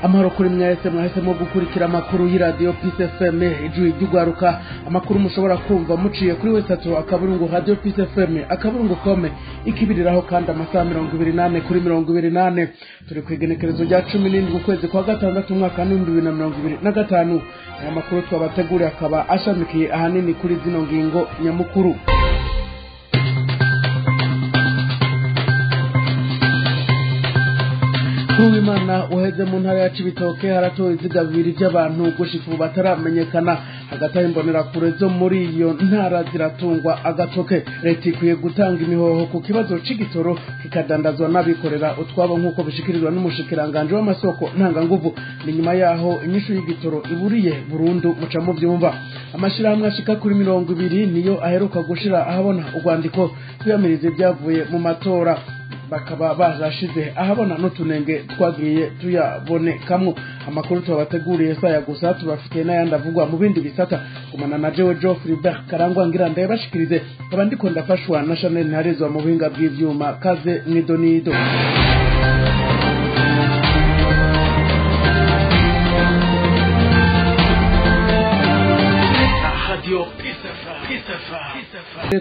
Amahoro kuri mwese mwahisemo gukurikira amakuru y'iradiyo Peace FM, ijwi ry'ugwaruka. Amakuru mushobora kumva muciye kuri wesatu akaburungu radio Peace FM akaburungu kome, ikibiriraho kandi amasaha 24 kuri 24. Turi ku igenekerezo rya 17 ukwezi kwa gatandatu umwaka 2025. Aya makuru twabateguriye akaba ashamikiye ahanini kuri zino ngingo nyamukuru. Imana uheze mu ntara ya Cibitoke haratowe ibiziga bibiri by'abantu gushika ubu bataramenyekana. Hagati aho imbonerakure zo muri iyo ntara ziratungwa agatoke. Leta ikwiye gutanga imihoho ku kibazo c'igitoro kikadandazwa n'abikorera utwabo nk'uko bishikirizwa n'umushikiranganje w'amasoko ntanganguvu. Ni nyuma yaho inyishu y'igitoro iburiye burundu, muca mu vyumva. Amashirahamwe ashika kuri 20 niyo aheruka gushira ahabona urwandiko rwiyamiriza ibyavuye mu matora, bakaba barashize ahabona n'utunenge twagiye tuyabonekamwo. Amakuru tubateguriye saya gusa, tubafite n'ayandi avugwa mu bindi bisata. Gumana na jewe Geoffrey Berg Karangwa ngira ndayabashikirize, nkaba ndiko ndafashwa na Chanel Ntarezwa mu buhinga bw'ivyuma. Kaze mwidonido.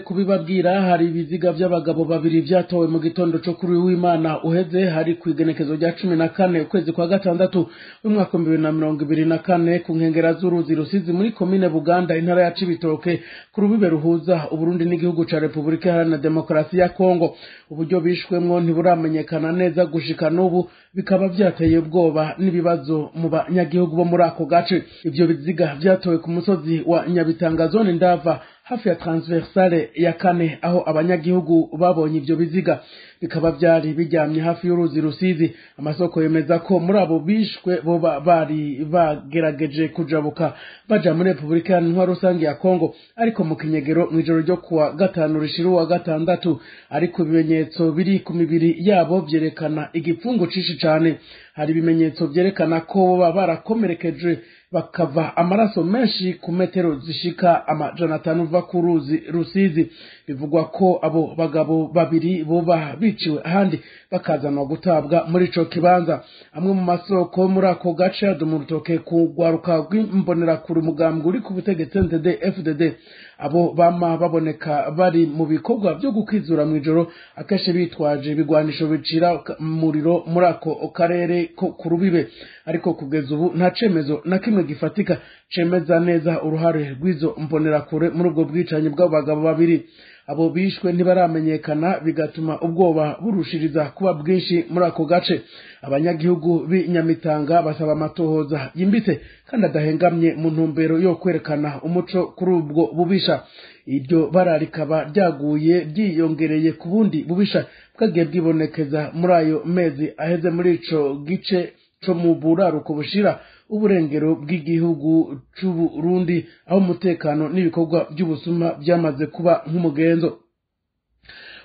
Kubibabwira, hari ibiziga by'abagabo babiri byatowe mu gitondo cyo kuri w'Imana uheze, hari ku igenekezo rya 14 ukwezi kwa gatandatu umwaka 2024 ku nkengera z'uruzi Rusizi muri komine Buganda, intara ya Cibitoke, ku rubibe ruhuza Uburundi n'igihugu ca Republika Iharanira Demokarasi ya Kongo. Uburyo bishwemwo ntiburamenyekana neza gushika n'ubu, bikaba byateye ubwoba n'ibibazo mu banyagihugu bo muri ako gace. Ivyo biziga vyatowe ku musozi wa Nyabitanga, zone Ndava, hafi ya transversale ya kane, aho abanyagihugu babonye ivyo biziga bikaba byari biryamye hafi y'uruzi Rusizi. Amasoko yemeza ko muri abo bishwe boba bari bagerageje kujabuka baja muri Republika Iharanira Rusange ya Kongo, ariko mu kinyegero mw'ijoro ryo kuwa gatanu rishira uwa gatandatu. Ariko ibimenyetso biri ku mibiri yabo vyerekana igipfungu cinshi cane. Hari ibimenyetso vyerekana ko boba barakomerekeje bakava amaraso menshi ku metero zishika 500 uva ku ruzi Rusizi. Bivugwa ko abo bagabo babiri boba biciwe ahandi bakazanwa gutabwa muri ico kibanza. Amwe mu masoko muri ako gace aduma urutoke ku rwaruka rw'imbonerakure umugambwe uri ku butegetsi NDD FDD. Abo bama baboneka bari mu bikorwa vyo gukizura mw'ijoro, akenshi bitwaje ibigwanisho bicira umuriro muri ako karere ko ku rubibe. Ariko kugeza ubu nta cemezo na kimwe gifatika cemeza neza uruhare rw'izo mbonerakure muri ubwo bwicanyi bw'abo bagabo babiri. Abo bishwe ntibaramenyekana, bigatuma ubwoba burushiriza kuba bwinshi muri ako gace. Abanyagihugu b'Inyamitanga basaba amatohoza yimbitse kandi adahengamye mu ntumbero yo kwerekana umuco kuri ubwo bubisha. Iryo bara rikaba ryaguye ryiyongereye ku bundi bubisha bwagiye bwibonekeza muri ayo mezi aheze muri ico gice co mu buraruko bushira uburengero bw'igihugu c'Uburundi, aho umutekano n'ibikorwa by'ubusuma byamaze kuba nk'umugenzo.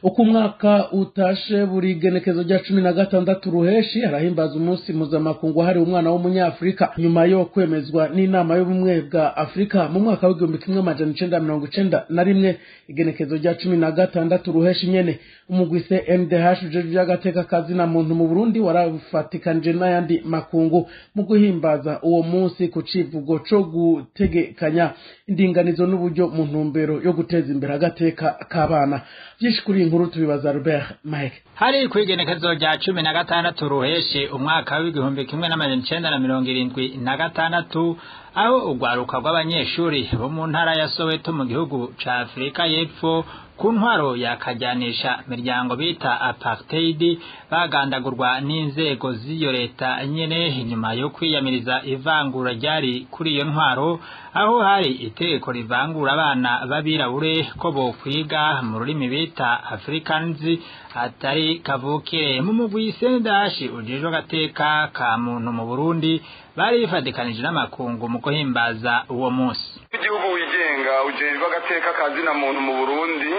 Uko umwaka utashe, buri genekezo rya 16 ruheshi harahimbaza umunsi mpuzamakungu wahariwe umwana w'umunyafurika, nyuma yo kwemezwa n'inama y'ubumwe bwa Afurika mu mwaka w'1991. Igenekezo rya 16 ruheshi nyene, umugwi CNDH ujejwe ivy'agateka kazina muntu mu Burundi warafatikanije n'ayandi makungu mu guhimbaza uwo munsi ku civugo co gutegekanya indinganizo n'uburyo mu ntumbero yo guteza imbere agateka k'abana. Vyinshi kuri inkuru tubibaza Robert Mike. Hari kwigenekezo rya 16 ruheshi umwaka w'1976, aho urwaruka rw'abanyeshuri bo mu ntara ya Soweto mu gihugu ca Afrika y'Epfo ku ntwaro yakajyanisha miryango bita apartheid bagandagurwa n'inzego z'iyo leta nyene, inyuma yo kwiyamiriza ivangura ryari kuri iyo ntwaro, aho hari itegeko rivangura abana b'abirabure ko bokwiga mu rurimi bita Afrikaans atari kavukire. Mu mugwi CNDH ujejwe agateka ka muntu mu Burundi bari bifatikanije n'amakungu mu guhimbaza uwo munsi. Igihugu wigenga ujejwe agateka kazina muntu mu Burundi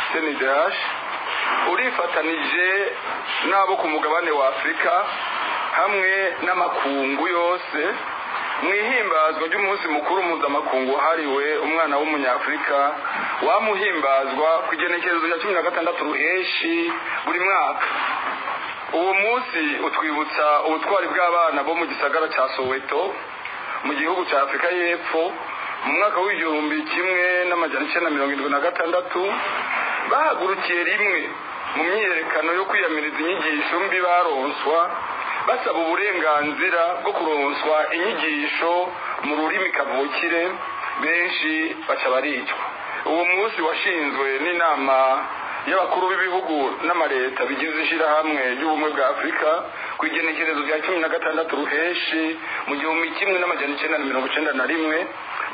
CNDH urifatanije n'abo ku mugabane wa Afrika hamwe n'amakungu yose mwihimbazwa ry'umunsi mukuru mpuzamakungu wahariwe umwana w'umunyafurika wamuhimbazwa ku igenekerezo rya 16 ruheshi buri mwaka. Uwo munsi utwibutsa ubutwari bw'abana bo mu gisagara ca Soweto mu gihugu ca Afrika y'Epfo mu mwaka w'1976 bahagurukiye rimwe mu myiyerekano yo kwiyamiriza inyigisho mbi baronswa, basaba uburenganzira bwo kuronswa inyigisho mu rurimi kavukire, benshi baca baricwa. Uwo munsi washinzwe n'inama y'abakuru b'ibihugu n'amareta bigize ishirahamwe ry'ubumwe bwa Afurika ku igenekerezo rya 16 Ruheshi mu 1991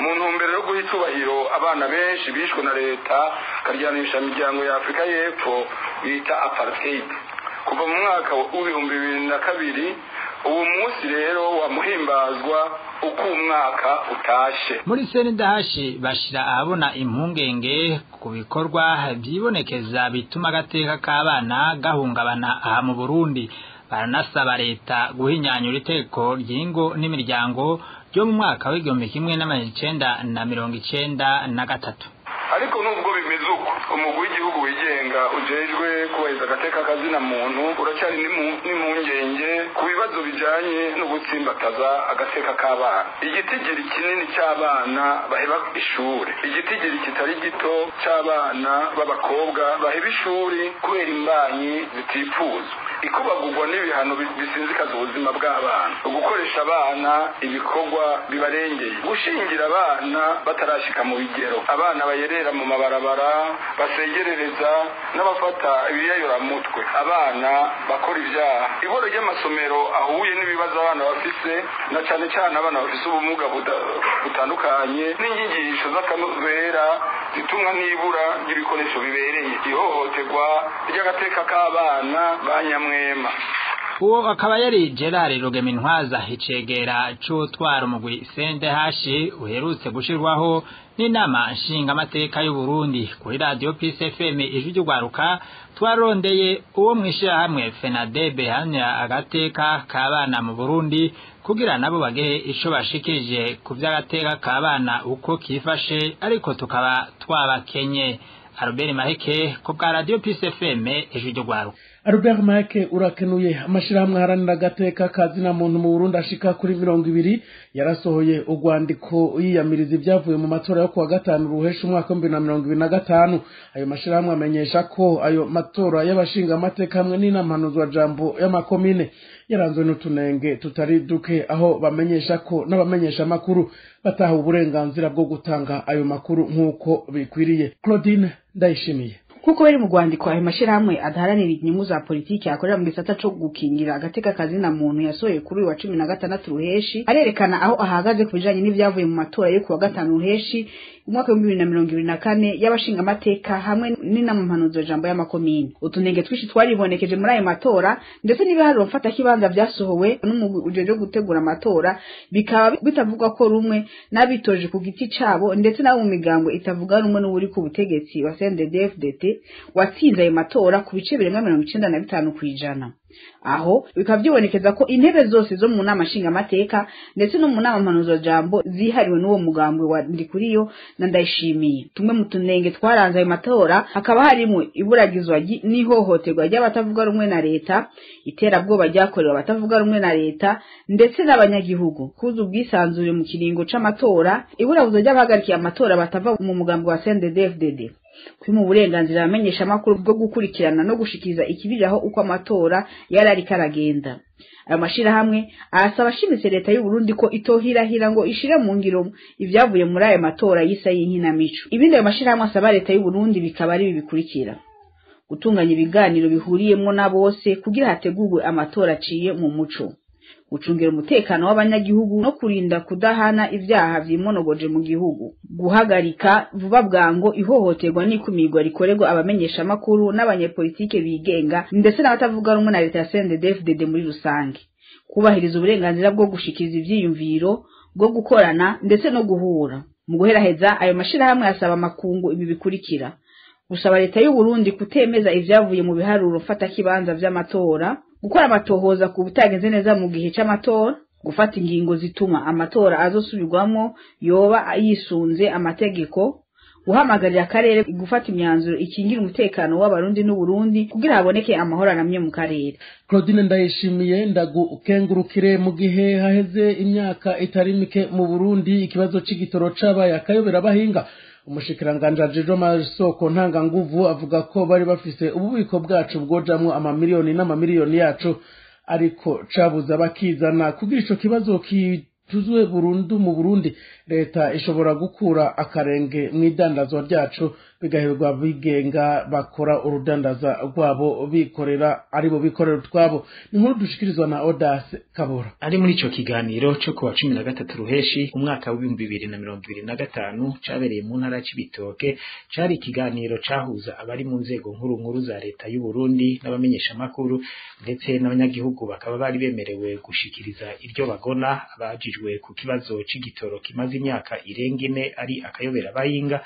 mu ntumbero yo guha icubahiro abana benshi bishwe na leta karyanisha imiryango ya Afurika y'Epfo bita apartheid. Kuva mu mwaka w'2002 uwo munsi rero wamuhimbazwa uko umwaka utashe. Muri CNDH bashira ahabona impungenge ku bikorwa byibonekeza bituma agateka k'abana gahungabana aha mu Burundi. Baranasaba leta guhinyanyura iteko ry'ingo n'imiryango ryo mu mwaka w'1993. Ariko nubwo bimeze uko, umugwi w'igihugu wigenga ujejwe kubahiriza agateka kazina muntu uracyari n'impungenge ku bibazo bijanye no gutsimbataza agateka k'abana. Igitigiri kinini cy'abana baheba ishuri, igitigiri kitari gito cy'abana b'abakobwa baheba ishuri kubera imbanyi zitifuzwa, ikubagurwa n'ibihano bisinzikaza ubuzima bw'abana, gukoresha abana ibikorwa bibarengeye, gushingira abana batarashika mu bigero, abana bayerera mu mabarabara basegerereza n'abafata ibiyayoramutwe, abana bakora ibyaha, iboro ry'amasomero ahuye n'ibibazo abana bafise, na cane cane abana bafise ubumuga butandukanye, n'inyigisho z'akanovera zitumwa n'ibura ry'ibikoresho bibereye, ihohoterwa ry'agateka k'abana ba nyamwema. Uwo akaba yari Gerard Rugemintwaza, icegera c'utwara umugwi CNDH uherutse gushirwaho n'inama nshingamateka y'u Burundi. Kuri radio Peace FM ijwi ry'ugwaruka twarondeye uwo mwishirahamwe FENADEB hamya agateka k'abana mu Burundi kugira nabo bagere ico bashikirije ku vy'agateka k'abana uko kifashe, ariko tukaba twabakenye. Albert Maheke ku bwa radio Peace FM ijwi ry'ugwaruka. Albert Maheke urakenuye. Amashirahamwe aharanira agateka kazina muntu mu Burundi ashika kuri 20 yarasohoye urwandiko yiyamiriza ibyavuye mu matora yo kuwa 5 Ruheshi umwaka 2025. Ayo mashirahamwe amenyesha ko ayo matora y'abashinga amateka hamwe n'inampanuzwa jambo y'amakomine yaranzwe n'utunenge tutari duke, aho bamenyesha ko n'abamenyesha makuru bataha uburenganzira bwo gutanga ayo makuru nk'uko bikwiriye. Claudine Ndayishimiye. Kuko bari mu rwandiko ayo mashirahamwe adaharanira inyungu za politiki akorera mu gisata co gukingira agateka kazina muntu yasohoye kuri uyu wa 16 Ruheshi, arerekana aho ahagaze ku bijanye n'ivyavuye mu matora yo kuwa 5 Ruheshi umwaka wa 2024 y'abashinga amateka hamwe n'inamampanuzo jambo y'amakomine. Utunenge twishi twaribonekeje muri ayo matora, ndetse n'ibiharuro mfata kibanza vyasohowe n'umugwi ujeje gutegura amatora bikaba bitavugwa ko rumwe n'abitoje ku giti cabo, ndetse n'abo mu migambo itavuga rumwe n'uri ku butegetsi wa CNDD-FDD watsinze ayo matora ku bice birenga 95%. Aho bikaba byibonekeza ko intebe zose zo mu nama nshingamateka ndetse no mu nama mpanuzo jambo zihariwe n'uwo mugambwe wa Ndikuriyo na Ndayishimiye. Tumwe mu tunenge twaranze ayo matora hakaba harimo iburagizwa n'ihohoterwa ry'abatavuga rumwe na leta, iterabwoba ryakorewe abatavuga rumwe na leta ndetse n'abanyagihugu, kuza ubwisanzure mu kiringo c'amatora, iburabuzo ry'abahagarikiye amatora batava mu mugambwe wa CNDD-FDD, kwima uburenganzira abamenyesha amakuru bwo gukurikirana no gushikiriza ikibiriraho uko amatora yari ariko aragenda. Ayo mashirahamwe arasaba ashimitse leta y'u Burundi ko itohirahira ngo ishire mu ngiro ivyavuye muri ayo matora y'isa y'inkinamico. Ibindi ayo mashirahamwe asaba leta y'u Burundi bikaba ari ibi bikurikira: gutunganya ibiganiro bihuriyemwo na bose kugira hategurwe amatora aciye mu muco, gucungira umutekano w'abanyagihugu no kurinda kudahana ivyaha vyimonogoje mu gihugu, guhagarika vuba bwango ihohoterwa n'ikumirwa rikorerwa abamenyesha makuru n'abanyepolitike bigenga ndetse n'abatavuga rumwe na leta ya CNDD-FDD muri rusange, kubahiriza uburenganzira bwo gushikiza ivyiyumviro, bwo gukorana ndetse no guhura. Mu guheraheza ayo mashirahamwe asaba amakungu ibi bikurikira: gusaba leta y'u Burundi kutemeza ivyavuye mu biharuro mfatakibanza vy'amatora, gukora amatohoza ku butagenze neza mu gihe c'amatora, gufata ingingo zituma amatora azosubirwamwo yoba yisunze amategeko, Guhamagarira akarere gufata imyanzuro ikingira umutekano w'abarundi n'Uburundi kugira haboneke amahoro aramye mu karere. Claudine Ndayishimiye, ndagukengurukire. Mu gihe haheze imyaka itari mike mu Burundi ikibazo c'igitoro cabaye akayobera abahinga, umushikiranganje ajejwe amasoko ntanganguvu avuga ko bari bafise ububiko bwacu bwojamwo amamiliyoni n'amamiliyoni yacu, ariko cabuze abakizana. Kugira ico kibazo kituzwe burundu mu Burundi, leta ishobora gukura akarenge mu idandazwa ryacu, bigaherwa bigenga bakora urudandaza rwabo bikorera, aribo bikorera utwabo. Ni inkuru dushikirizwa na Odas Kabura. Ari muri ico kiganiro co kuwa 13 Ruheshi umwaka w'2025 cabereye mu ntara y'Ibitoke, cari ikiganiro cahuza abari mu nzego nkuru nkuru za leta y'u Burundi n'abamenyesha makuru ndetse n'abanyagihugu, bakaba bari bemerewe gushikiriza iryo bagona abajijwe ku kibazo c'igitoro kimaze imyaka irenga ine ari akayobera abahinga.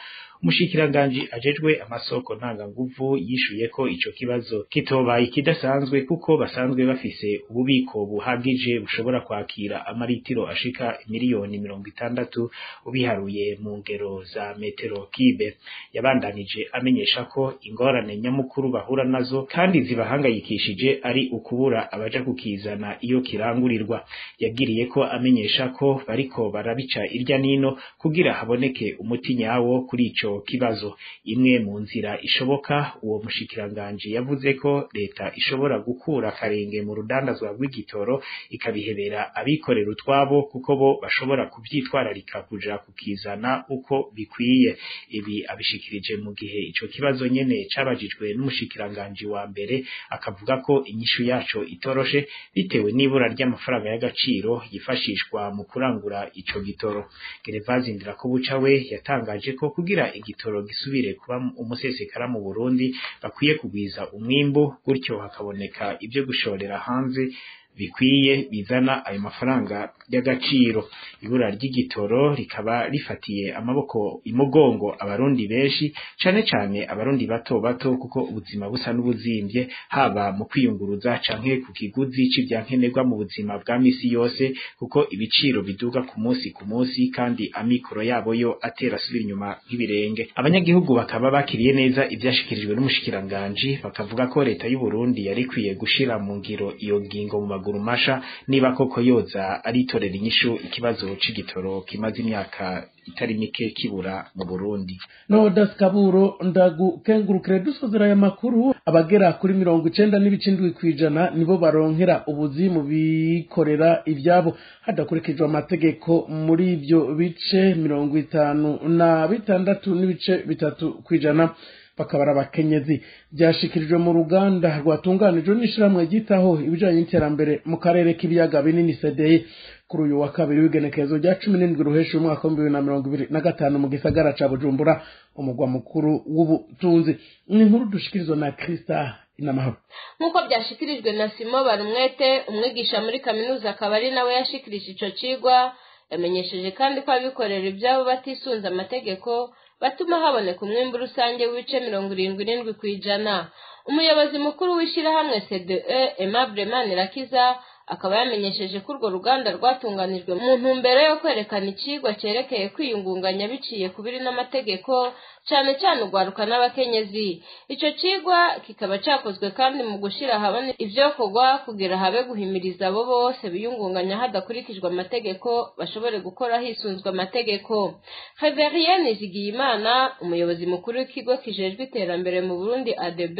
Umushikiranganji ajejwe amasoko ntanganguvu yishuye ko ico kibazo kitobaye kidasanzwe, kuko basanzwe bafise ububiko buhagije bushobora kwakira amaritiro ashika 60 miliyoni ubiharuye mu ngero za metero kibe. Yabandanije amenyesha ko ingorane nyamukuru bahura nazo kandi zibahangayikishije ari ukubura abaja kukizana iyo kirangurirwa. Yagiriye ko amenyesha ko bariko barabica irya nino kugira haboneke umuti nyawo kuri ico kibazo. Imwe mu nzira ishoboka, uwo mushikiranganje yavuze ko leta ishobora gukura akarenge mu rudandazwa rw'igitoro, ikabihebera abikorera utwabo, kuko bo bashobora kuvyitwararika kuja kukizana uko bikwiye. Ibi abishikirije mu gihe ico kibazo nyene cabajijwe n'umushikiranganje wa mbere, akavuga ko inyishu yaco itoroshe bitewe n'ibura ry'amafaranga y'agaciro yifashishwa mu kurangura ico gitoro. Gervaze Ndirakobuca we yatangaje ko kugira igitoro gisubire kuba umusesekara mu Burundi bakwiye kugwiza umwimbu, gutyo hakaboneka ibyo gushorera hanze bikwiye bizana ayo mafaranga y'agaciro. Ibura ry'igitoro rikaba rifatiye amaboko imugongo abarundi benshi, cane cane abarundi bato bato, kuko ubuzima busa n'ubuzimbye, haba mu kwiyunguruza canke ku kiguzi c'ivyankenerwa mu buzima bwa misi yose, kuko ibiciro biduga ku munsi ku munsi kandi amikoro yabo yo atera asubira inyuma nk'ibirenge. Abanyagihugu bakaba bakiriye neza ivyashikirijwe n'umushikiranganji, bakavuga ko leta y'u Burundi yari ikwiye gushira mu ngiro iyo ngingo mu maguru masha, niba koko yoza aritorera inyishu ikibazo c'igitoro kimaze imyaka itari mike kibura mu Burundi. No Das Kaburo, ndagukengurukire. Dusozera aya makuru, abagera kuri 90.7% nibo baronkera ubuzi mu bikorera ivyabo hadakurikijwe amategeko. Muri ivyo bice, 56.3% bakaba ari abakenyezi. Byashikirijwe mu ruganda rwatunganijwe n'ishirahamwe ryitaho ibijanye n'iterambere mu karere k'ibiyaga binini CDI, kuri uyu wa kabiri w'igenekerezo rya 17 Ruheshi umwaka w'2025 mu gisagara ca Bujumbura, umugwa mukuru w'ubutunzi. Ni inkuru dushikirizwa na Krista Inamahoro. Nk'uko byashikirijwe na Simo Barumwete, umwigisha muri kaminuza, akaba ari nawe yashikirije ico cigwa, yamenyesheje kandi ko abikorera ibyabo batisunze amategeko batuma haboneka umwimbu rusange w'ibice 77%. Umuyobozi mukuru w'ishyirahamwe CDE, Aimable Manirakiza, akaba yamenyesheje ko urwo ruganda rwatunganijwe mu ntumbero yo kwerekana icigwa cyerekeye kwiyungunganya biciye ku biri n'amategeko, cyane cyane urwaruka n'abakenyezi. Ico cigwa kikaba cakozwe kandi mu gushira ahabona ivyokorwa kugira habe guhimiriza abo bose biyungunganya hadakurikijwe amategeko bashobore gukora hisunzwe amategeko. Reverien Nizigiyimana, umuyobozi mukuru w'ikigo kijejwe iterambere mu Burundi ADB,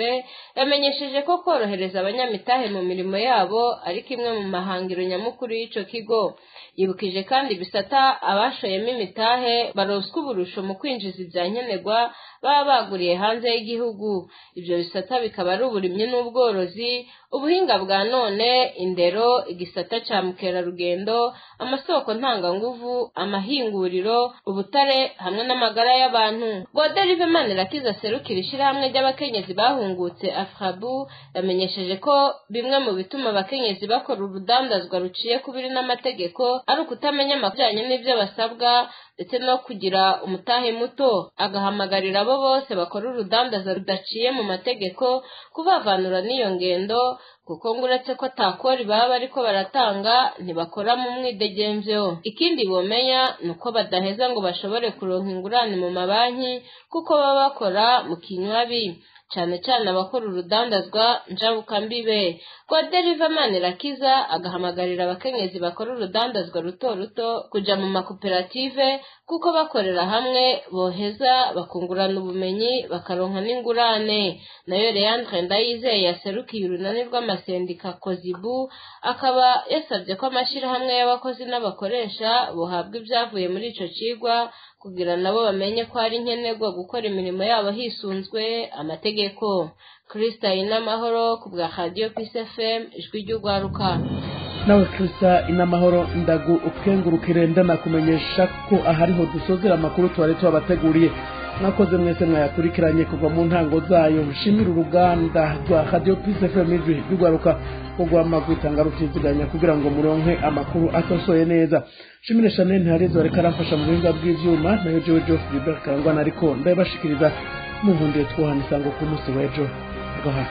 yamenyesheje ko korohereza abanyamitahe mu mirimo yabo ari kimwe mu mahangiro nyamukuru y'ico kigo. Yibukije kandi ibisata abashoyemo imitahe baronswa uburusho mu kwinjiza ivya nkenerwa baba baguriye hanze y'igihugu. Ivyo bisata bikaba ari uburimyi n'ubworozi, ubuhinga bwa none, indero, igisata ca mukerarugendo, amasoko ntanganguvu, amahinguriro, ubutare hamwe n'amagara y'abantu. Goderive Manirakiza aserukira ishirahamwe ry'abakenyezi bahungutse Afrabu, yamenyesheje ko bimwe mu bituma abakenyezi bakora urudandazwa ruciye kubiri n'amategeko ari ukutamenya amakuru n'ibyo basabwa ndetse no kugira umutahe muto. Agahamagarira abo bose bakora urudandaza rudaciye mu mategeko kubavanura n'iyo ngendo, kuko ngo uretse ko atakori baba bariko baratanga ntibakora mu mwidegemvyo. Ikindi bomenya ni uko badaheza ngo bashobore kuronka ingurane mu mabanki kuko baba bakora mu kinywabi, cane cane abakora urudandazwa njabukambibe. Goderiva Manirakiza agahamagarira abakenyezi bakora urudandazwa ruto ruto kuja mu makoperative, kuko bakorera hamwe boheza bakungurana ubumenyi bakaronka n'ingurane. Nayo Leandre Ndayizeye yaserukiye urunani rw'amasendika Kozibu akaba yasabye ko amashirahamwe y'abakozi n'abakoresha bohabwa ibyavuye muri ico cigwa kugira nabo bamenye ko ari nkenerwa gukora imirimo yabo hisunzwe amategeko. Krista Inamahoro ku bwa Radio Peace FM, ijwi ry'urwaruka. Nawe Krista Inamahoro, ndagu ukengurukire, ndanakumenyesha ko ahariho dusozera amakuru twari tubateguriye. Mwakoze mwese mwayakurikiranye kuva mu ntango zayo. Nshimira uruganda rwa Radio Peace FM, ijwi ry'urwaruka, ko rwama kwitanga rutiziganya kugira ngo muronke amakuru atosoye neza. Nshimire Chanel Ntiharizo ariko aramfasha mu buhinga bw'ivyuma, nayo jewe Geoffrey Gilbert Karangwa nariko ndabibashikiriza. Muhundiye twohana isango ku munsi w'ejo. Goha.